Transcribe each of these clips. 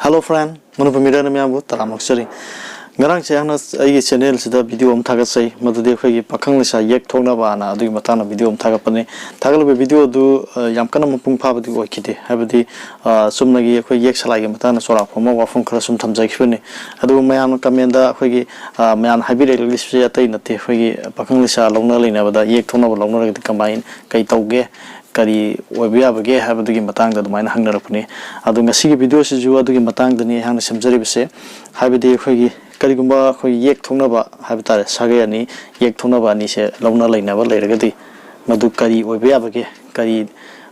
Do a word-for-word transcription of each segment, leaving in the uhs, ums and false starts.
Hello friend, Manipur ꯃꯤꯗꯤꯌꯥꯅ ꯃꯌꯥꯝꯕꯨ ꯇꯔꯥꯝꯅ ꯑꯣꯛꯆꯔꯤ꯫ ꯉꯔꯥꯡꯁꯦ ꯑꯩꯍꯥꯛꯅ ꯑꯩꯒꯤ ꯆꯦꯅꯦꯜꯁꯤꯗ ꯚꯤꯗꯤꯑꯣ ꯑꯃ ꯊꯥꯒꯠꯆꯩ, ꯃꯗꯨꯗꯤ ꯑꯩꯈꯣꯏꯒꯤ ꯄꯥꯈꯪ ꯂꯩꯁꯥ ꯌꯦꯛ ꯊꯣꯛꯅꯕ ꯍꯥꯏꯅ ꯑꯗꯨꯒꯤ ꯃꯇꯥꯡꯗ ꯚꯤꯗꯤꯑꯣ ꯑꯃ ꯊꯥꯒꯠꯄꯅꯤ꯫ ꯊꯥꯒꯠꯂꯤꯕ ꯚꯤꯗꯤꯑꯣ ꯑꯗꯨ, ꯑ, ꯌꯥꯝ ꯀꯟꯅ ꯃꯄꯨꯡ ꯐꯥꯕꯗꯤ ꯑꯣꯏꯈꯤꯗꯦ, ꯍꯥꯏꯕꯗꯤ, ꯑ, ꯆꯨꯝꯅꯒꯤ ꯑꯩꯈꯣꯏ ꯌꯦꯛ ꯁꯂꯥꯏꯒꯤ ꯃꯇꯥꯡꯗ ꯆꯥꯎꯔꯥꯛꯄ ꯑꯃ ꯋꯥꯐꯝ ꯈꯔ ꯁꯨꯝ ꯊꯝꯖꯈꯤꯕꯅꯤ꯫ ꯑꯗꯨꯕꯨ ꯃꯌꯥꯝꯅ ꯀꯃꯦꯟꯗ ꯑꯩꯈꯣꯏꯒꯤ, ꯑ, ꯃꯌꯥꯝꯅ ꯍꯥꯏꯕꯤꯔꯛꯂꯤꯕꯁꯤ ꯑꯇꯩ ꯅꯠꯇꯦ, ꯑꯩꯈꯣꯏꯒꯤ ꯄꯥꯈꯪ ꯂꯩꯁꯥ ꯂꯧꯅ ꯂꯩꯅꯕꯗ ꯌꯦꯛ ꯊꯣꯛꯅꯕ ꯂꯧꯅꯔꯒꯗꯤ ꯀꯃꯥꯏ, ꯀꯩ ꯇꯧꯒꯦ, ꯀꯔꯤ ꯑꯣꯏꯕ ꯌꯥꯕꯒꯦ ꯍꯥꯏꯕꯗꯨꯒꯤ ꯃꯇꯥꯡꯗ ꯑꯗꯨꯃꯥꯏꯅ ꯍꯪꯅꯔꯛꯄꯅꯤ꯫ ꯑꯗꯣ ꯉꯁꯤꯒꯤ ꯚꯤꯗꯤꯑꯣꯁꯤꯁꯨ ꯑꯗꯨꯒꯤ ꯃꯇꯥꯡꯗꯅꯤ ꯑꯩꯍꯥꯛꯅ ꯁꯦꯝꯖꯔꯤꯕꯁꯦ꯫ ꯍꯥꯏꯕꯗꯤ ꯑꯩꯈꯣꯏꯒꯤ ꯀꯔꯤꯒꯨꯝꯕ ꯑꯩꯈꯣꯏꯒꯤ ꯌꯦꯛ ꯊꯣꯛꯅꯕ ꯍꯥꯏꯕ ꯇꯥꯔꯦ, ꯁꯥꯒꯩ ꯑꯅꯤ ꯌꯦꯛ ꯊꯣꯛꯅꯕ ꯑꯅꯤꯁꯦ ꯂꯧꯅ ꯂꯩꯅꯕ ꯂꯩꯔꯒꯗꯤ ꯃꯗꯨ ꯀꯔꯤ ꯑꯣꯏꯕ ꯌꯥꯕꯒꯦ, ꯀꯔꯤ,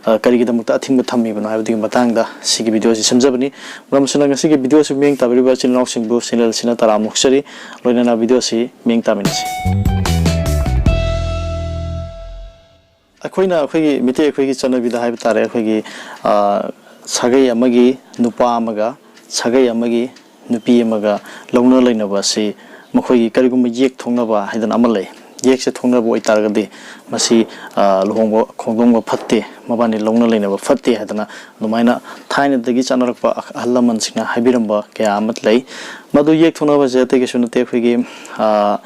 ꯑ, ꯀꯔꯤꯒꯤꯗꯃꯛꯇ ꯑꯊꯤꯡꯕ ꯊꯝꯃꯤꯕꯅꯣ ꯍꯥꯏꯕꯗꯨꯒꯤ ꯃꯇꯥꯡꯗ ꯁꯤꯒꯤ ꯚꯤꯗꯤꯑꯣꯁꯤ ꯁꯦꯝꯖꯕꯅꯤ꯫ ꯃꯔꯝ ꯑꯁꯤꯅ ꯉꯁꯤꯒꯤ ꯚꯤꯗꯤꯑꯣꯁꯤ ꯃꯤꯠꯌꯦꯡ ꯇꯥꯕꯤꯔꯤꯕ ꯏꯆꯤꯜ ꯏꯅꯥꯎꯁꯤꯡꯕꯨ ꯆꯦꯅꯦꯜꯁꯤꯅ ꯇꯔꯥꯝꯅ ꯑꯣꯛꯆꯔꯤ꯫ ꯂꯣꯏꯅꯅ ꯚꯤꯗꯤꯑꯣꯁꯤ ꯃꯤꯠꯌꯦꯡ ꯇꯥꯃꯤꯟꯅꯁꯤ꯫ ꯑꯩꯈꯣꯏꯅ ꯑꯩꯈꯣꯏꯒꯤ ꯃꯤꯇꯩ ꯑꯩꯈꯣꯏꯒꯤ ꯆꯠꯅꯕꯤꯗ ꯍꯥꯏꯕ ꯇꯥꯔꯦ, ꯑꯩꯈꯣꯏꯒꯤ, ꯑ, ꯁꯥꯒꯩ ꯑꯃꯒꯤ ꯅꯨꯄꯥ ꯑꯃꯒ ꯁꯥꯒꯩ ꯑꯃꯒꯤ ꯅꯨꯄꯤ ꯑꯃꯒ ꯂꯧꯅ ꯂꯩꯅꯕ ꯑꯁꯤ ꯃꯈꯣꯏꯒꯤ ꯀꯔꯤꯒꯨꯝꯕ ꯌꯦꯛ ꯊꯣꯛꯅꯕ ꯍꯥꯏꯗꯅ ꯑꯃ ꯂꯩ꯫ ꯌꯦꯛꯁꯦ ꯊꯣꯛꯅꯕ ꯑꯣꯏꯇꯥꯔꯒꯗꯤ ꯃꯁꯤ, ꯑ, ꯂꯨꯍꯣꯡꯕ ꯈꯣꯡꯗꯣꯡꯕ ꯐꯠꯇꯦ, ꯃꯕꯥꯅꯤ ꯂꯧꯅ ꯂꯩꯅꯕ ꯐꯠꯇꯦ ꯍꯥꯏꯗꯅ ꯑꯗꯨꯃꯥꯏꯅ ꯊꯥꯏꯅꯗꯒꯤ ꯆꯠꯅꯔꯛꯄ ꯑꯍꯜ ꯂꯃꯟꯁꯤꯡꯅ ꯍꯥꯏꯕꯤꯔꯝꯕ ꯀꯌꯥ ꯑꯃ ꯂꯩ꯫ ꯃꯗꯨ ꯌꯦꯛ ꯊꯣꯛꯅꯕꯁꯦ ꯑꯇꯩ ꯀꯩꯁꯨ ꯅꯠꯇꯦ, ꯑꯩꯈꯣꯏꯒꯤ, ꯑ,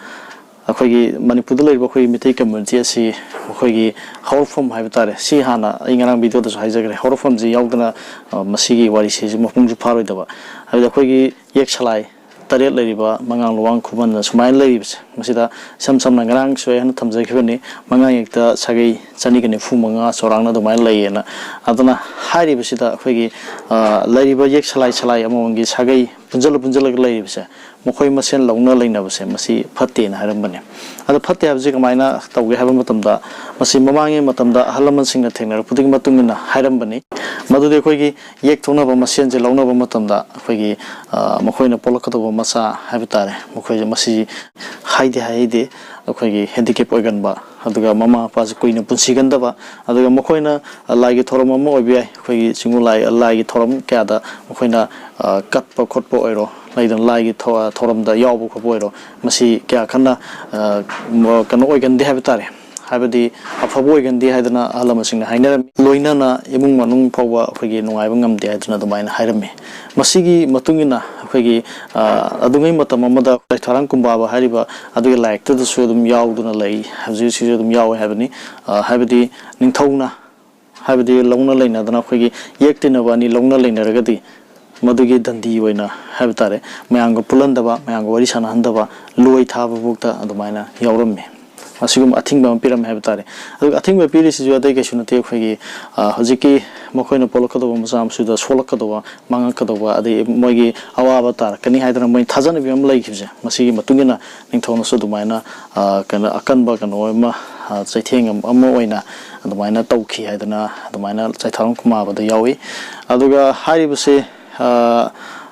ꯑꯩꯈꯣꯏꯒꯤ ꯃꯅꯤꯄꯨꯔꯗ ꯂꯩꯔꯤꯕ ꯑꯩꯈꯣꯏꯒꯤ ꯃꯤꯇꯩ ꯀꯝꯃ꯭ꯌꯨꯅꯤꯇꯤ ꯑꯁꯤ ꯃꯈꯣꯏꯒꯤ ꯍꯧꯔꯛꯐꯝ ꯍꯥꯏꯕ ꯇꯥꯔꯦ, ꯁꯤ ꯍꯥꯟꯅ ꯑꯩ ꯉꯔꯥꯡ ꯚꯤꯗꯤꯑꯣꯗꯁꯨ ꯍꯥꯏꯖꯈ꯭ꯔꯦ, ꯍꯧꯔꯛꯐꯝꯁꯤ ꯌꯥꯎꯗꯅ, ꯑ, ꯃꯁꯤꯒꯤ ꯋꯥꯔꯤꯁꯤꯁꯨ ꯃꯄꯨꯡꯁꯨ ꯐꯥꯔꯣꯏꯗꯕ꯫ ꯍꯥꯏꯕꯗꯤ ꯑꯩꯈꯣꯏꯒꯤ ꯌꯦꯛ ꯁꯂꯥꯏ ꯇꯔꯦꯠ ꯂꯩꯔꯤꯕ ꯃꯉꯥꯡ, ꯂꯨꯋꯥꯡ, ꯈꯨꯃꯟꯅ ꯁꯨꯃꯥꯏꯅ ꯂꯩꯔꯤꯕꯁꯦ, ꯃꯁꯤꯗ ꯏꯁꯝ ꯁꯝꯅ ꯉꯔꯥꯡꯁꯨ ꯑꯩ ꯍꯥꯟꯅ ꯊꯝꯖꯈꯤꯕꯅꯤ, ꯃꯉꯥꯡ ꯌꯦꯛꯇ ꯁꯥꯒꯩ ꯆꯅꯤꯒ ꯅꯤꯐꯨ ꯃꯉꯥ ꯆꯧꯔꯥꯛꯅ ꯑꯗꯨꯃꯥꯏꯅ ꯂꯩꯌꯦꯅ꯫ ꯑꯗꯨꯅ ꯍꯥꯏꯔꯤꯕꯁꯤꯗ ꯑꯩꯈꯣꯏꯒꯤ, ꯑ, ꯂꯩꯔꯤꯕ ꯌꯦꯛ ꯁꯂꯥꯏ ꯁꯂꯥꯏ ꯑꯃꯃꯝꯒꯤ ꯁꯥꯒꯩ ꯄꯨꯟꯁꯤꯜꯂ ꯄꯨꯟꯁꯤꯜꯂꯒ ꯂꯩꯔꯤꯕꯁꯦ, ꯃꯈꯣꯏ ꯃꯁꯦꯟ ꯂꯧꯅ ꯂꯩꯅꯕꯁꯦ ꯃꯁꯤ ꯐꯠꯇꯦꯅ ꯍꯥꯏꯔꯝꯕꯅꯦ꯫ ꯑꯗꯣ ꯐꯠꯇꯦ ꯍꯥꯏꯕꯁꯤ ꯀꯃꯥꯏꯅ ꯇꯧꯒꯦ ꯍꯥꯏꯕ ꯃꯇꯝꯗ, ꯃꯁꯤ ꯃꯃꯥꯡꯒꯤ ꯃꯇꯝꯗ ꯑꯍꯜ ꯂꯃꯟꯁꯤꯡꯅ ꯊꯦꯡꯅꯔꯛꯄꯗꯨꯒꯤ ꯃꯇꯨꯡ ꯏꯟꯅ ꯍꯥꯏꯔꯝꯕꯅꯤ꯫ ꯃꯗꯨꯗꯤ ꯑꯩꯈꯣꯏꯒꯤ ꯌꯦꯛ ꯊꯣꯛꯅꯕ ꯃꯁꯦꯟꯁꯦ ꯂꯧꯅꯕ ꯃꯇꯝꯗ ꯑꯩꯈꯣꯏꯒꯤ, ꯑ, ꯃꯈꯣꯏꯅ ꯄꯣꯛꯂꯛꯀꯗꯧꯕ ꯃꯆꯥ ꯍꯥꯏꯕ ꯇꯥꯔꯦ, ꯃꯈꯣꯏꯁꯦ ꯃꯁꯤ ꯍꯥꯏꯗꯤ ꯍꯥꯏꯗꯤ ꯑꯩꯈꯣꯏꯒꯤ ꯍꯦꯟꯗꯤꯀꯦꯞ ꯑꯣꯏꯒꯟꯕ, ꯑꯗꯨꯒ ꯃꯃꯥ ꯃꯄꯥꯁꯦ ꯀꯨꯏꯅ ꯄꯨꯟꯁꯤꯒꯟꯗꯕ, ꯑꯗꯨꯒ ꯃꯈꯣꯏꯅ ꯂꯥꯏꯒꯤ ꯊꯧꯔꯝ ꯑꯃ ꯑꯣꯏꯕ ꯌꯥꯏ, ꯑꯩꯈꯣꯏꯒꯤ ꯆꯤꯡꯒꯨ ꯂꯥꯏ, ꯂꯥꯏꯒꯤ ꯊꯧꯔꯝ ꯀꯌꯥꯗ ꯃꯈꯣꯏꯅ, ꯑ, ꯀꯠꯄ ꯈꯣꯠꯄ ꯑꯣꯏꯔꯣ, ꯂꯩꯗꯅ ꯂꯥꯏꯒꯤ ꯊꯧ-, ꯊꯧꯔꯝꯗ ꯌꯥꯎꯕ ꯈꯣꯠꯄ ꯑꯣꯏꯔꯣ, ꯃꯁꯤ ꯀꯌꯥ ꯀꯟꯅ, ꯑ, ꯀꯩꯅꯣ ꯑꯣꯏꯒꯟꯗꯦ ꯍꯥꯏꯕ ꯇꯥꯔꯦ꯫ ꯍꯥꯏꯕꯗꯤ ꯑꯐꯕ ꯑꯣꯏꯒꯟꯗꯦ ꯍꯥꯏꯗꯅ ꯑꯍꯜ ꯂꯃꯟꯁꯤꯡꯅ ꯍꯥꯏꯅꯔꯝꯃꯤ꯫ ꯂꯣꯏꯅꯅ ꯏꯃꯨꯡ ꯃꯅꯨꯡ ꯐꯥꯎꯕ ꯑꯩꯈꯣꯏꯒꯤ ꯅꯨꯡꯉꯥꯏꯕ ꯉꯝꯗꯦ ꯍꯥꯏꯗꯨꯅ ꯑꯗꯨꯃꯥꯏꯅ ꯍꯥꯏꯔꯝꯃꯤ꯫ ꯃꯁꯤꯒꯤ ꯃꯇꯨꯡ ꯏꯟꯅ ꯑꯩꯈꯣꯏꯒꯤ, ꯑ, ꯑꯗꯨꯉꯩ ꯃꯇꯝ ꯑꯃꯗ ꯆꯩꯊꯥꯔꯥꯡ ꯀꯨꯝꯕꯥꯕ ꯍꯥꯏꯔꯤꯕ ꯑꯗꯨꯒꯤ ꯂꯥꯏꯔꯤꯛꯇꯨꯗꯁꯨ ꯑꯗꯨꯝ ꯌꯥꯎꯗꯨꯅ ꯂꯩ, ꯍꯧꯖꯤꯛ ꯍꯧꯖꯤꯛꯁꯨ ꯑꯗꯨꯝ ꯌꯥꯎꯋꯦ ꯍꯥꯏꯕꯅꯤ꯫ ꯑ, ꯍꯥꯏꯕꯗꯤ ꯅꯤꯡꯊꯧꯅ ꯍꯥꯏꯕꯗꯤ ꯂꯧꯅ ꯂꯩꯅꯗꯅ ꯑꯩꯈꯣꯏꯒꯤ ꯌꯦꯛ ꯇꯤꯟꯅꯕ ꯑꯅꯤ ꯂꯧꯅ ꯂꯩꯅꯔꯒꯗꯤ ꯃꯗꯨꯒꯤ ꯗꯟꯗꯤ ꯑꯣꯏꯅ ꯍꯥꯏꯕ ꯇꯥꯔꯦ, ꯃꯌꯥꯝꯒ ꯄꯨꯜꯍꯟꯗꯕ, ꯃꯌꯥꯝꯒ ꯋꯥꯔꯤ ꯁꯥꯟꯅꯍꯟꯗꯕ, ꯂꯣꯏ ꯊꯥꯕ ꯐꯥꯎꯗ ꯑꯗꯨꯃꯥꯏꯅ ꯌꯥꯎꯔꯝꯃꯤ꯫ ꯑꯁꯤꯒꯨꯝꯕ ꯑꯊꯤꯡꯕ ꯑꯃ ꯄꯤꯔꯝꯃꯦ ꯍꯥꯏꯕ ꯇꯥꯔꯦ꯫ ꯑꯗꯨꯒ ꯑꯊꯤꯡꯕ ꯄꯤꯔꯤꯁꯤꯁꯨ ꯑꯇꯩ ꯀꯩꯁꯨ ꯅꯠꯇꯦ, ꯑꯩꯈꯣꯏꯒꯤ, ꯑ, ꯍꯧꯖꯤꯛꯀꯤ ꯃꯈꯣꯏꯅ ꯄꯣꯛꯂꯛꯀꯗꯧꯕ ꯃꯆꯥ ꯃꯁꯨꯗ ꯁꯣꯛꯂꯛꯀꯗꯧꯕ, ꯃꯥꯡꯉꯛꯀꯗꯧꯕ, ꯑꯗꯩ ꯃꯣꯏꯒꯤ ꯑꯋꯥꯕ ꯇꯥꯔꯛꯀꯅꯤ ꯍꯥꯏꯗꯅ ꯃꯣꯏ ꯊꯥꯖꯅꯕꯤ ꯑꯃ ꯂꯩꯈꯤꯕꯁꯦ, ꯃꯁꯤꯒꯤ ꯃꯇꯨꯡ ꯏꯟꯅ ꯅꯤꯡꯊꯧꯅꯁꯨ ꯑꯗꯨꯃꯥꯏꯅ, ꯑ, ꯀꯩꯅꯣ, ꯑꯀꯟꯕ ꯀꯩꯅꯣ ꯑꯃ, ꯑ, ꯆꯩꯊꯦꯡ ꯑꯃ ꯑꯣꯏꯅ ꯑꯗꯨꯃꯥꯏꯅ ꯇꯧꯈꯤ ꯍꯥꯏꯗꯅ ꯑꯗꯨꯃꯥꯏꯅ ꯆꯩꯊꯥꯔꯣꯟ ꯀꯨꯃꯥꯕꯗ ꯌꯥꯎꯏ꯫ ꯑꯗꯨꯒ ꯍꯥꯏꯔꯤꯕꯁꯦ, ꯑ,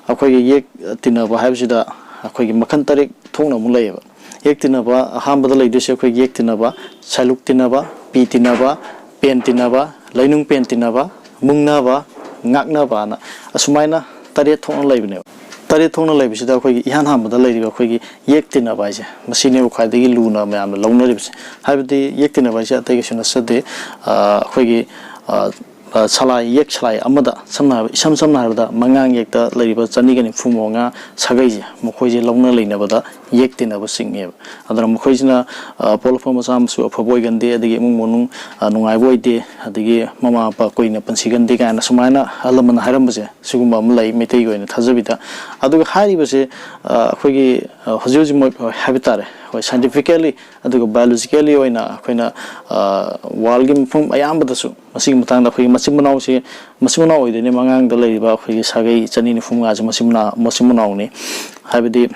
ꯑꯩꯈꯣꯏꯒꯤ ꯌꯦꯛ ꯇꯤꯟꯅꯕ ꯍꯥꯏꯕꯁꯤꯗ ꯑꯩꯈꯣꯏꯒꯤ ꯃꯈꯜ ꯇꯔꯦꯠ ꯊꯣꯛꯅ ꯑꯃꯨꯛ ꯂꯩꯌꯦꯕ꯫ ꯌꯦꯛ ꯇꯤꯟꯅꯕ ꯑꯍꯥꯟꯕꯗ ꯂꯩꯗꯣꯏꯁꯦ ꯑꯩꯈꯣꯏꯒꯤ ꯌꯦꯛ ꯇꯤꯟꯅꯕ, ꯁꯥꯏꯂꯨꯛ ꯇꯤꯟꯅꯕ, ꯄꯤ ꯇꯤꯟꯅꯕ, ꯄꯦꯟ ꯇꯤꯟꯅꯕ, ꯂꯩꯅꯨꯡ ꯄꯦꯟ ꯇꯤꯟꯅꯕ, ꯃꯨꯡꯅꯕ, ꯉꯥꯛꯅꯕꯅ ꯑꯁꯨꯃꯥꯏꯅ ꯇꯔꯦꯠ ꯊꯣꯛꯅ ꯂꯩꯕꯅꯦꯕ꯫ ꯇꯔꯦꯠ ꯊꯣꯛꯅ ꯂꯩꯕꯁꯤꯗ ꯑꯩꯈꯣꯏꯒꯤ ꯏꯍꯥꯟ ꯍꯥꯟꯕꯗ ꯂꯩꯔꯤꯕ ꯑꯩꯈꯣꯏꯒꯤ ꯌꯦꯛ ꯇꯤꯟꯅꯕ ꯍꯥꯏꯁꯦ, ꯃꯁꯤꯅꯦꯕ ꯈ꯭ꯋꯥꯏꯗꯒꯤ ꯂꯨꯅ ꯃꯌꯥꯝꯅ ꯂꯧꯅꯔꯤꯕꯁꯦ꯫ ꯍꯥꯏꯕꯗꯤ ꯌꯦꯛ ꯇꯤꯟꯅꯕ ꯍꯥꯏꯁꯦ ꯑꯇꯩ ꯀꯩꯁꯨ ꯅꯠꯆꯗꯦ, ꯑ, ꯑꯩꯈꯣꯏꯒꯤ, ꯑ, ꯑ, ꯁꯂꯥꯏ, ꯌꯦꯛ ꯁꯂꯥꯏ ꯑꯃꯗ, ꯁꯝꯅ ꯍꯥꯏꯔꯕ, ꯏꯁꯝ ꯁꯝꯅ ꯍꯥꯏꯔꯕꯗ ꯃꯉꯥꯡ ꯌꯦꯛꯇ ꯂꯩꯔꯤꯕ ꯆꯅꯤꯒ ꯅꯤꯐꯨ ꯃꯉꯥ ꯁꯥꯒꯩꯁꯦ, ꯃꯈꯣꯏꯁꯦ ꯂꯧꯅ ꯂꯩꯅꯕꯗ ꯌꯦꯛ ꯇꯤꯟꯅꯕ ꯆꯤꯡꯉꯦꯕ꯫ ꯑꯗꯨꯅ ꯃꯈꯣꯏꯁꯤꯅ, ꯑ, ꯄꯣꯛꯂꯛꯄ ꯃꯆꯥ ꯃꯁꯨ ꯑꯐꯕ ꯑꯣꯏꯒꯟꯗꯦ, ꯑꯗꯒꯤ ꯏꯃꯨꯡ ꯃꯅꯨꯡ, ꯑ, ꯅꯨꯡꯉꯥꯏꯕ ꯑꯣꯏꯗꯦ, ꯑꯗꯒꯤ ꯃꯃꯥ ꯃꯄꯥ ꯀꯨꯏꯅ ꯄꯨꯟꯁꯤꯒꯟꯗꯦ ꯀꯥꯏꯅ ꯁꯨꯃꯥꯏꯅ ꯑꯍꯜ ꯂꯃꯟꯅ ꯍꯥꯏꯔꯝꯕꯁꯦ, ꯁꯤꯒꯨꯝꯕ ꯑꯃ ꯂꯩ ꯃꯩꯇꯩꯒꯤ ꯑꯣꯏꯅ ꯊꯥꯖꯕꯤꯗ꯫ ꯑꯗꯨꯒ ꯍꯥꯏꯔꯤꯕꯁꯦ, ꯑ, ꯑꯩꯈꯣꯏꯒꯤ, ꯑ, ꯍꯧꯖꯤꯛ ꯍꯧꯖꯤꯛꯃꯛ ꯍꯥꯏꯕ ꯇꯥꯔꯦ, ꯑꯩꯈꯣꯏ scientifically ꯑꯗꯨꯒ biologically ꯑꯣꯏꯅ ꯑꯩꯈꯣꯏꯅ, ꯑ, worldꯒꯤ ꯃꯐꯝ ꯑꯌꯥꯝꯕꯗꯁꯨ ꯃꯁꯤꯒꯤ ꯃꯇꯥꯡꯗ ꯑꯩꯈꯣꯏꯒꯤ ꯃꯆꯤꯟ ꯃꯅꯥꯎꯁꯤ, ꯃꯆꯤꯟ ꯃꯅꯥꯎ ꯑꯣꯏꯗꯣꯏꯅꯦ, ꯃꯉꯥꯡꯗ ꯂꯩꯔꯤꯕ ꯑꯩꯈꯣꯏꯒꯤ ꯁꯥꯒꯩ ꯆꯅꯤ ꯅꯤꯐꯨ ꯃꯉꯥꯁꯦ ꯃꯆꯤꯟ ꯃꯅꯥꯎ, ꯃꯆꯤꯟ ꯃꯅꯥꯎꯅꯤ꯫ ꯍꯥꯏꯕꯗꯤ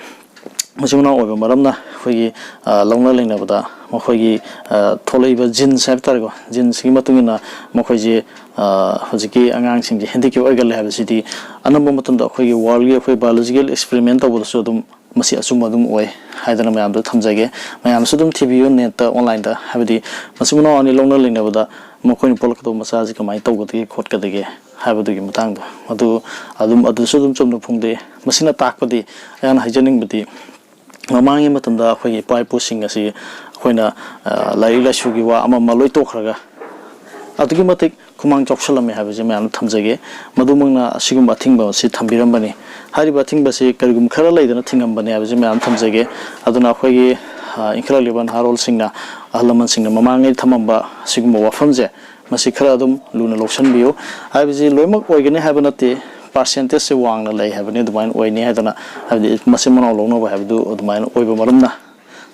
ꯃꯆꯤꯟ ꯃꯅꯥꯎ ꯑꯣꯏꯕ ꯃꯔꯝꯅ ꯑꯩꯈꯣꯏꯒꯤ, ꯑ, ꯂꯧꯅ ꯂꯩꯅꯕꯗ ꯃꯈꯣꯏꯒꯤ, ꯑ, ꯊꯣꯛꯂꯛꯏꯕ genes ꯍꯥꯏꯕ ꯇꯥꯔꯦꯀꯣ, genesꯀꯤ ꯃꯇꯨꯡ ꯏꯟꯅ ꯃꯈꯣꯏꯁꯦ, ꯑ, ꯍꯧꯖꯤꯛꯀꯤ ꯑꯉꯥꯡꯁꯤꯡꯁꯦ handicap ꯑꯣꯏꯒꯜꯂꯦ ꯍꯥꯏꯕꯁꯤꯗꯤ ꯑꯅꯝꯕ ꯃꯇꯝꯗ ꯑꯩꯈꯣꯏꯒꯤ worldꯒꯤ ꯑꯩꯈꯣꯏ biological experiment ꯇꯧꯕꯗꯁꯨ ꯑꯗꯨꯝ ꯃꯁꯤ ꯑꯆꯨꯝꯕ ꯑꯗꯨꯝ ꯑꯣꯏ ꯍꯥꯏꯗꯅ ꯃꯌꯥꯝꯗ ꯊꯝꯖꯒꯦ꯫ ꯃꯌꯥꯝꯁꯨ ꯑꯗꯨꯝ ꯊꯤꯕꯤꯌꯨ netꯇ, onlineꯗ, ꯍꯥꯏꯕꯗꯤ ꯃꯆꯤꯟ ꯃꯅꯥꯎ ꯑꯅꯤ ꯂꯧꯅ ꯂꯩꯅꯕꯗ ꯃꯈꯣꯏꯅ ꯄꯣꯛꯂꯛꯀꯗꯧꯕ ꯃꯆꯥꯁꯤ ꯀꯃꯥꯏꯅ ꯇꯧꯒꯗꯒꯦ ꯈꯣꯠꯀꯗꯒꯦ ꯍꯥꯏꯕꯗꯨꯒꯤ ꯃꯇꯥꯡꯗ꯫ ꯑꯗꯨ ꯑꯗꯨꯝ, ꯑꯗꯨꯁꯨ ꯑꯗꯨꯝ ꯆꯨꯝꯅ ꯐꯣꯡꯗꯣꯛꯑꯦ꯫ ꯃꯁꯤꯅ ꯇꯥꯛꯄꯗꯤ, ꯑꯩꯍꯥꯛꯅ ꯍꯥꯏꯖꯅꯤꯡꯕꯗꯤ, ꯃꯃꯥꯡꯒꯤ ꯃꯇꯝꯗ ꯑꯩꯈꯣꯏꯒꯤ ꯏꯄꯥ ꯏꯄꯨꯁꯤꯡ ꯑꯁꯤ ꯑꯩꯈꯣꯏꯅ, ꯑ, ꯂꯥꯏꯔꯤꯛ ꯂꯥꯏꯁꯨꯒꯤ ꯋꯥ ꯑꯃ ꯑꯃ ꯂꯣꯏ ꯇꯣꯛꯈ꯭ꯔꯒ ꯑꯗꯨꯛꯀꯤ ꯃꯇꯤꯛ ꯈꯨꯃꯥꯡ ꯆꯥꯎꯁꯜꯂꯝꯃꯦ ꯍꯥꯏꯕꯁꯦ ꯃꯌꯥꯝꯅ ꯊꯝꯖꯒꯦ꯫ ꯃꯗꯨꯃꯛꯅ ꯑꯁꯤꯒꯨꯝꯕ ꯑꯊꯤꯡꯕ ꯑꯁꯤ ꯊꯝꯕꯤꯔꯝꯕꯅꯤ꯫ ꯍꯥꯏꯔꯤꯕ ꯑꯊꯤꯡꯕꯁꯤ ꯀꯔꯤꯒꯨꯝꯕ ꯈꯔ ꯂꯩꯗꯅ ꯊꯤꯡꯉꯝꯕꯅꯦ ꯍꯥꯏꯕꯁꯤ ꯃꯌꯥꯝ ꯊꯝꯖꯒꯦ꯫ ꯑꯗꯨꯅ ꯑꯩꯈꯣꯏꯒꯤ, ꯑ, ꯏꯟꯈꯠꯂꯛꯂꯤꯕ ꯅꯍꯥꯔꯣꯜꯁꯤꯡꯅ, ꯑꯍꯜ ꯂꯃꯟꯁꯤꯡꯅ ꯃꯃꯥꯡꯉꯩ ꯊꯝꯃꯝꯕ ꯑꯁꯤꯒꯨꯝꯕ ꯋꯥꯐꯝꯁꯦ, ꯃꯁꯤ ꯈꯔ ꯑꯗꯨꯝ ꯂꯨꯅ ꯂꯧꯁꯤꯟꯕꯤꯌꯨ꯫ ꯍꯥꯏꯕꯁꯤ ꯂꯣꯏꯅꯃꯛ ꯑꯣꯏꯒꯅꯤ ꯍꯥꯏꯕ ꯅꯠꯇꯦ, ꯄꯥꯔꯁꯦꯟꯇꯦꯖꯁꯦ ꯋꯥꯡꯅ ꯂꯩ ꯍꯥꯏꯕꯅꯤ꯫ ꯑꯗꯨꯃꯥꯏꯅ ꯑꯣꯏꯅꯤ ꯍꯥꯏꯗꯅ, ꯍꯥꯏꯕꯗꯤ ꯃꯆꯤꯟ ꯃꯅꯥꯎ ꯂꯧꯅꯕ ꯍꯥꯏꯕꯗꯨ ꯑꯗꯨꯃꯥꯏꯅ ꯑꯣꯏꯕ ꯃꯔꯝꯅ,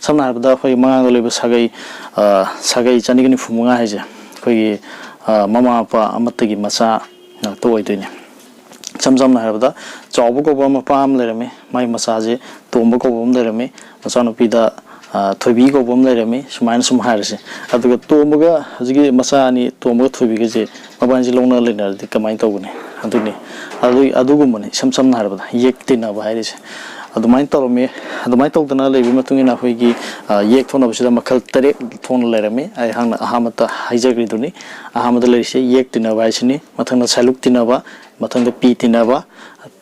ꯁꯝꯅ ꯍꯥꯏꯔꯕꯗ ꯑꯩꯈꯣꯏꯒꯤ ꯃꯉꯥꯡꯗ ꯂꯩꯕ ꯁꯥꯒꯩ, ꯑ, ꯁꯥꯒꯩ ꯆꯅꯤꯒ ꯅꯤꯐꯨ ꯃꯉꯥ ꯍꯥꯏꯁꯦ ꯑꯩꯈꯣꯏꯒꯤ, ꯑ, ꯃꯃꯥ ꯃꯄꯥ ꯑꯃꯠꯇꯒꯤ ꯃꯆꯥ ꯉꯥꯛꯇ ꯑꯣꯏꯗꯣꯏꯅꯤ꯫ ꯏꯁꯝ ꯁꯝꯅ ꯍꯥꯏꯔꯕꯗ, ꯆꯥꯎꯕ ꯀꯧꯕ ꯃꯄꯥ ꯑꯃ ꯂꯩꯔꯝꯃꯤ, ꯃꯥꯒꯤ ꯃꯆꯥꯁꯦ ꯇꯣꯝꯕ ꯀꯧꯕ ꯑꯃ ꯂꯩꯔꯝꯃꯤ, ꯃꯆꯥꯅꯨꯄꯤꯗ, ꯑ, ꯊꯣꯏꯕꯤ ꯀꯧꯕ ꯑꯃ ꯂꯩꯔꯝꯃꯤ, ꯁꯨꯃꯥꯏꯅ ꯁꯨꯝ ꯍꯥꯏꯔꯁꯦ꯫ ꯑꯗꯨꯒ ꯇꯣꯝꯕꯒ ꯍꯧꯖꯤꯛꯀꯤ ꯃꯆꯥ ꯑꯅꯤ, ꯇꯣꯝꯕꯒ ꯊꯣꯏꯕꯤꯒꯁꯦ, ꯃꯕꯥꯅꯤꯁꯦ ꯂꯧꯅ ꯂꯩꯅꯔꯗꯤ ꯀꯃꯥꯏꯅ ꯇꯧꯒꯅꯤ? ꯑꯗꯨꯅꯤ꯫ ꯑꯗꯨ, ꯑꯗꯨꯒꯨꯝꯕꯅꯤ ꯏꯁꯝ ꯁꯝꯅ ꯍꯥꯏꯔꯕꯗ ꯌꯦꯛ ꯇꯤꯟꯅꯕ ꯍꯥꯏꯔꯤꯁꯦ꯫ ꯑꯗꯨꯃꯥꯏꯅ ꯇꯧꯔꯝꯃꯤ꯫ ꯑꯗꯨꯃꯥꯏꯅ ꯇꯧꯗꯅ ꯂꯩꯕꯒꯤ ꯃꯇꯨꯡ ꯏꯟꯅ ꯑꯩꯈꯣꯏꯒꯤ, ꯑ, ꯌꯦꯛ ꯊꯣꯛꯅꯕꯁꯤꯗ ꯃꯈꯜ ꯇꯔꯦꯠ ꯊꯣꯛꯅ ꯂꯩꯔꯝꯃꯤ꯫ ꯑꯩꯍꯥꯛꯅ ꯑꯍꯥꯟꯕꯗ ꯍꯥꯏꯖꯈ꯭ꯔꯤꯗꯨꯅꯤ꯫ ꯑꯍꯥꯟꯕꯗ ꯂꯩꯔꯤꯁꯦ ꯌꯦꯛ ꯇꯤꯟꯅꯕ ꯍꯥꯏꯁꯤꯅꯤ, ꯃꯊꯪꯗ ꯁꯥꯏꯂꯨꯛ ꯇꯤꯟꯅꯕ, ꯃꯊꯪꯗ ꯄꯤ ꯇꯤꯟꯅꯕ,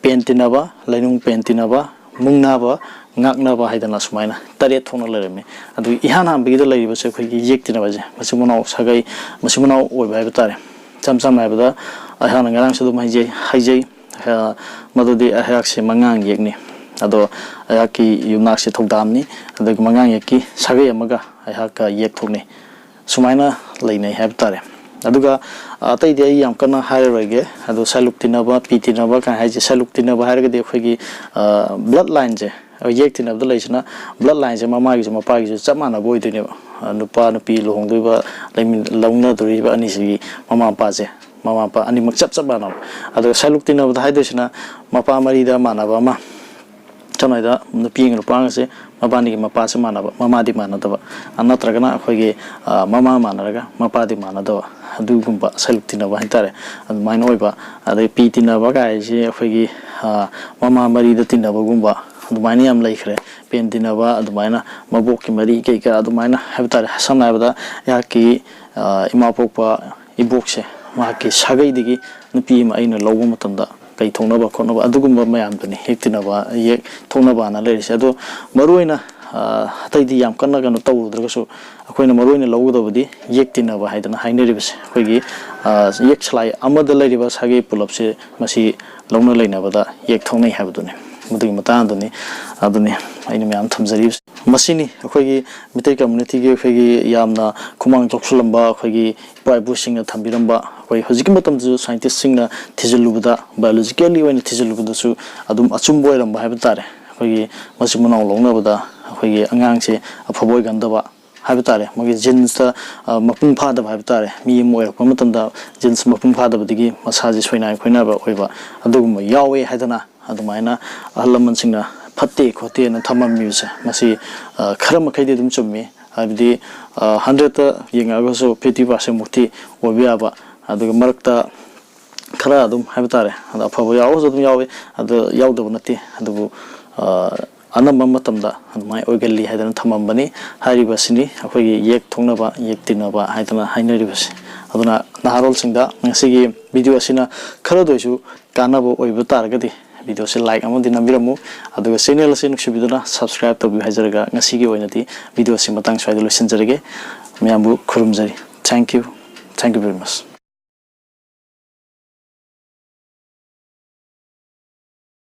ꯄꯦꯟ ꯇꯤꯟꯅꯕ, ꯂꯩꯅꯨꯡ ꯄꯦꯟ ꯇꯤꯟꯅꯕ, ꯃꯨꯡꯅꯕ, ꯉꯥꯛꯅꯕ ꯍꯥꯏꯗꯅ ꯁꯨꯃꯥꯏꯅ ꯇꯔꯦꯠ ꯊꯣꯛꯅ ꯂꯩꯔꯝꯃꯤ꯫ ꯑꯗꯨ ꯏꯍꯥꯟ ꯍꯥꯟꯕꯒꯤꯗ ꯂꯩꯔꯤꯕꯁꯦ ꯑꯩꯈꯣꯏꯒꯤ ꯌꯦꯛ ꯇꯤꯟꯅꯕꯁꯦ, ꯃꯆꯤꯟ ꯃꯅꯥꯎ ꯁꯥꯒꯩ, ꯃꯆꯤꯟ ꯃꯅꯥꯎ ꯑꯣꯏꯕ ꯍꯥꯏꯕ ꯇꯥꯔꯦ꯫ ꯏꯁꯝ ꯁꯝꯅ ꯍꯥꯏꯔꯕꯗ, ꯑꯩꯍꯥꯛꯅ ꯉꯔꯥꯡꯁꯨ ꯑꯗꯨꯝ ꯍꯥꯏꯖꯩ, ꯍꯥꯏꯖꯩ, ꯑ, ꯃꯗꯨꯗꯤ ꯑꯩꯍꯥꯛꯁꯦ ꯃꯉꯥꯡ ꯌꯦꯛꯅꯤ꯫ ꯑꯗꯣ ꯑꯩꯍꯥꯛꯀꯤ ꯌꯨꯝꯅꯥꯛꯁꯦ ꯊꯧꯗꯥꯝꯅꯤ꯫ ꯑꯗꯨꯒ ꯃꯉꯥꯡ ꯌꯦꯛꯀꯤ ꯁꯥꯒꯩ ꯑꯃꯒ ꯑꯩꯍꯥꯛꯀ ꯌꯦꯛ ꯊꯣꯛꯅꯩ꯫ ꯁꯨꯃꯥꯏꯅ ꯂꯩꯅꯩ ꯍꯥꯏꯕ ꯇꯥꯔꯦ꯫ ꯑꯗꯨꯒ ꯑꯇꯩꯗꯤ ꯑꯩ ꯌꯥꯝ ꯀꯟꯅ ꯍꯥꯏꯔꯔꯣꯏꯒꯦ꯫ ꯑꯗꯣ ꯁꯥꯏꯂꯨꯛ ꯇꯤꯟꯅꯕ, ꯄꯤ ꯇꯤꯟꯅꯕ ꯀꯥꯏꯅ ꯍꯥꯏꯁꯦ, ꯁꯥꯏꯂꯨꯛ ꯇꯤꯟꯅꯕ ꯍꯥꯏꯔꯒꯗꯤ ꯑꯩꯈꯣꯏꯒꯤ, ꯑ, ꯕ꯭ꯂꯠ ꯂꯥꯏꯟꯁꯦ, ꯌꯦꯛ ꯇꯤꯟꯅꯕꯗ ꯂꯩꯁꯤꯅ ꯕ꯭ꯂꯠ ꯂꯥꯏꯟꯁꯦ ꯃꯃꯥꯒꯤꯁꯨ ꯃꯄꯥꯒꯤꯁꯨ ꯆꯞ ꯃꯥꯟꯅꯕ ꯑꯣꯏꯗꯣꯏꯅꯦꯕ꯫ ꯑ, ꯅꯨꯄꯥ ꯅꯨꯄꯤ ꯂꯨꯍꯣꯡꯗꯣꯏꯕ, ꯂꯩꯃꯤꯟ-, ꯂꯧꯅꯗꯣꯔꯤꯕ ꯑꯅꯤꯁꯤꯒꯤ ꯃꯃꯥ ꯃꯄꯥꯁꯦ, ꯃꯃꯥ ꯃꯄꯥ ꯑꯅꯤꯃꯛ ꯆꯞ ꯆꯞ ꯃꯥꯟꯅꯕ꯫ ꯑꯗꯨꯒ ꯁꯥꯏꯂꯨꯛ ꯇꯤꯟꯅꯕꯗ ꯍꯥꯏꯗꯣꯏꯁꯤꯅ ꯃꯄꯥ ꯃꯔꯤꯗ ꯃꯥꯟꯅꯕ ꯑꯃ, ꯁꯝꯅ ꯍꯥꯏꯔꯕꯗ ꯅꯨꯄꯤ ꯑꯃꯒ ꯅꯨꯄꯥ ꯑꯃꯒꯁꯦ ꯃꯕꯥꯅꯤꯒꯤ ꯃꯄꯥꯁꯦ ꯃꯥꯟꯅꯕ, ꯃꯃꯥꯗꯤ ꯃꯥꯟꯅꯗꯕ, ꯑ, ꯅꯠꯇ꯭ꯔꯒꯅ ꯑꯩꯈꯣꯏꯒꯤ, ꯑ, ꯃꯃꯥ ꯃꯥꯟꯅꯔꯒ ꯃꯄꯥꯗꯤ ꯃꯥꯟꯅꯗꯕ, ꯑꯗꯨꯒꯨꯝꯕ ꯁꯥꯏꯂꯨꯛ ꯇꯤꯟꯅꯕ ꯍꯥꯏꯇꯥꯔꯦ꯫ ꯑꯗꯨꯃꯥꯏꯅ ꯑꯣꯏꯕ꯫ ꯑꯗꯩ ꯄꯤ ꯇꯤꯟꯅꯕ ꯀꯥꯏꯁꯦ ꯑꯩꯈꯣꯏꯒꯤ, ꯑ, ꯃꯃꯥ ꯃꯔꯤꯗ ꯇꯤꯟꯅꯕꯒꯨꯝꯕ ꯑꯗꯨꯃꯥꯏꯅ ꯌꯥꯝ ꯂꯩꯈ꯭ꯔꯦ꯫ ꯄꯦꯟ ꯇꯤꯟꯅꯕ ꯑꯗꯨꯃꯥꯏꯅ, ꯃꯕꯣꯛꯀꯤ ꯃꯔꯤ ꯀꯩꯀꯥ ꯑꯗꯨꯃꯥꯏꯅ ꯍꯥꯏꯕ ꯇꯥꯔꯦ꯫ ꯁꯝꯅ ꯍꯥꯏꯔꯕꯗ ꯑꯩꯍꯥꯛꯀꯤ, ꯑ, ꯏꯃꯥ ꯄꯣꯛꯄ ꯏꯕꯣꯛꯁꯦ, ꯃꯍꯥꯛꯀꯤ ꯁꯥꯒꯩꯗꯒꯤ ꯅꯨꯄꯤ ꯑꯃ ꯑꯩꯅ ꯂꯧꯕ ꯃꯇꯝꯗ ꯀꯩ ꯊꯣꯛꯅꯕ ꯈꯣꯠꯅꯕ ꯑꯗꯨꯒꯨꯝꯕ ꯃꯌꯥꯝꯗꯨꯅꯤ ꯌꯦꯛ ꯇꯤꯟꯅꯕ, ꯌꯦꯛ ꯊꯣꯛꯅꯕꯅ ꯂꯩꯔꯤꯁꯦ꯫ ꯑꯗꯣ ꯃꯔꯨꯑꯣꯏꯅ, ꯑ, ꯑꯇꯩꯗꯤ ꯌꯥꯝ ꯀꯟꯅ ꯀꯩꯅꯣ ꯇꯧꯔꯨꯗ꯭ꯔꯒꯁꯨ, ꯑꯩꯈꯣꯏꯅ ꯃꯔꯨ ꯑꯣꯏꯅ ꯂꯧꯒꯗꯕꯗꯤ ꯌꯦꯛ ꯇꯤꯟꯅꯕ ꯍꯥꯏꯗꯅ ꯍꯥꯏꯅꯔꯤꯕꯁꯦ꯫ ꯑꯩꯈꯣꯏꯒꯤ, ꯑ, ꯌꯦꯛ ꯁꯂꯥꯏ ꯑꯃꯗ ꯂꯩꯔꯤꯕ ꯁꯥꯒꯩ ꯄꯨꯂꯞꯁꯦ, ꯃꯁꯤ ꯂꯧꯅ ꯂꯩꯅꯕꯗ ꯌꯦꯛ ꯊꯣꯛꯅꯩ ꯍꯥꯏꯕꯗꯨꯅꯤ꯫ ꯃꯗꯨꯒꯤ ꯃꯇꯥꯡꯗꯨꯅꯤ, ꯑꯗꯨꯅꯤ ꯑꯩꯅ ꯃꯌꯥꯝ ꯊꯝꯖꯔꯤꯕꯁꯦ꯫ ꯃꯁꯤꯅꯤ ꯑꯩꯈꯣꯏꯒꯤ ꯃꯤꯇꯩ communityꯒꯤ ꯑꯩꯈꯣꯏꯒꯤ ꯌꯥꯝꯅ ꯈꯨꯃꯥꯡ ꯆꯥꯎꯁꯤꯜꯂꯝꯕ ꯑꯩꯈꯣꯏꯒꯤ ꯏꯄꯥ ꯏꯄꯨꯁꯤꯡꯅ ꯊꯝꯕꯤꯔꯝꯕ, ꯑꯩꯈꯣꯏ ꯍꯧꯖꯤꯛꯀꯤ ꯃꯇꯝꯗꯁꯨ scientistꯁꯤꯡꯅ ꯊꯤꯖꯤꯜꯂꯨꯕꯗ, biologically ꯑꯣꯏꯅ ꯊꯤꯖꯤꯜꯂꯨꯕꯗꯁꯨ ꯑꯗꯨꯝ ꯑꯆꯨꯝꯕ ꯑꯣꯏꯔꯝꯕ ꯍꯥꯏꯕ ꯇꯥꯔꯦ꯫ ꯑꯩꯈꯣꯏꯒꯤ ꯃꯆꯤꯟ ꯃꯅꯥꯎ ꯂꯧꯅꯕꯗ ꯑꯩꯈꯣꯏꯒꯤ ꯑꯉꯥꯡꯁꯦ ꯑꯐꯕ ꯑꯣꯏꯒꯟꯗꯕ ꯍꯥꯏꯕ ꯇꯥꯔꯦ, ꯃꯣꯏꯒꯤ genesꯇ, ꯑ, ꯃꯄꯨꯡ ꯐꯥꯗꯕ ꯍꯥꯏꯕ ꯇꯥꯔꯦ꯫ ꯃꯤ ꯑꯃ ꯑꯣꯏꯔꯛꯄ ꯃꯇꯝꯗ genes ꯃꯄꯨꯡ ꯐꯥꯗꯕꯗꯒꯤ ꯃꯁꯥꯁꯦ ꯁꯣꯏꯅꯥꯏ ꯈꯣꯏꯅꯥꯏꯕ ꯑꯣꯏꯕ, ꯑꯗꯨꯒꯨꯝꯕ ꯌꯥꯎꯋꯦ ꯍꯥꯏꯗꯅ ꯑꯗꯨꯃꯥꯏꯅ ꯑꯍꯜ ꯂꯃꯟꯁꯤꯡꯅ ꯐꯠꯇꯦ ꯈꯣꯠꯇꯦꯅ ꯊꯝꯃꯝꯃꯤꯕꯁꯦ, ꯃꯁꯤ, ꯑ, ꯈꯔ ꯃꯈꯩꯗꯤ ꯑꯗꯨꯝ ꯆꯨꯝꯃꯤ꯫ ꯍꯥꯏꯕꯗꯤ, ꯑ, hundredꯇ ꯌꯦꯡꯉꯛꯑꯒꯁꯨ fifty percentꯃꯨꯛꯇꯤ ꯑꯣꯏꯕ ꯌꯥꯕ, ꯑꯗꯨꯒ ꯃꯔꯛꯇ ꯈꯔ ꯑꯗꯨꯝ ꯍꯥꯏꯕ ꯇꯥꯔꯦ, ꯑꯗꯣ ꯑꯐꯕ ꯌꯥꯎꯔꯒꯁꯨ ꯑꯗꯨꯝ ꯌꯥꯎꯋꯤ, ꯑꯗꯣ ꯌꯥꯎꯗꯕ ꯅꯠꯇꯦ꯫ ꯑꯗꯨꯕꯨ, ꯑ, ꯑꯅꯝꯕ ꯃꯇꯝꯗ ꯑꯗꯨꯃꯥꯏꯅ ꯑꯣꯏꯒꯜꯂꯤ ꯍꯥꯏꯗꯅ ꯊꯝꯃꯝꯕꯅꯤ꯫ ꯍꯥꯏꯔꯤꯕꯁꯤꯅꯤ ꯑꯩꯈꯣꯏꯒꯤ ꯌꯦꯛ ꯊꯣꯛꯅꯕ, ꯌꯦꯛ ꯇꯤꯟꯅꯕ ꯍꯥꯏꯗꯅ ꯍꯥꯏꯅꯔꯤꯕꯁꯦ꯫ ꯑꯗꯨꯅ ꯅꯍꯥꯔꯣꯜꯁꯤꯡꯗ ꯉꯁꯤꯒꯤ video ꯑꯁꯤꯅ ꯈꯔꯗ ꯑꯣꯏꯁꯨ ꯀꯥꯟꯅꯕ ꯑꯣꯏꯕ ꯇꯥꯔꯒꯗꯤ videoꯁꯤ like ꯑꯃꯗꯤ ꯅꯝꯕꯤꯔꯝꯃꯨ, ꯑꯗꯨꯒ channel ꯑꯁꯤ ꯅꯨꯡꯁꯤꯕꯤꯗꯨꯅ subscribe ꯇꯧꯕꯤꯌꯨ ꯍꯥꯏꯖꯔꯒ, ꯉꯁꯤꯒꯤ ꯑꯣꯏꯅꯗꯤ videoꯁꯤ ꯃꯇꯥꯡ ꯁ꯭ꯋꯥꯏꯗ ꯂꯣꯏꯁꯤꯟꯖꯔꯒꯦ꯫ ꯃꯌꯥꯝꯕꯨ ꯈꯨꯔꯨꯝꯖꯔꯤ꯫ Thank you, thank you very much꯫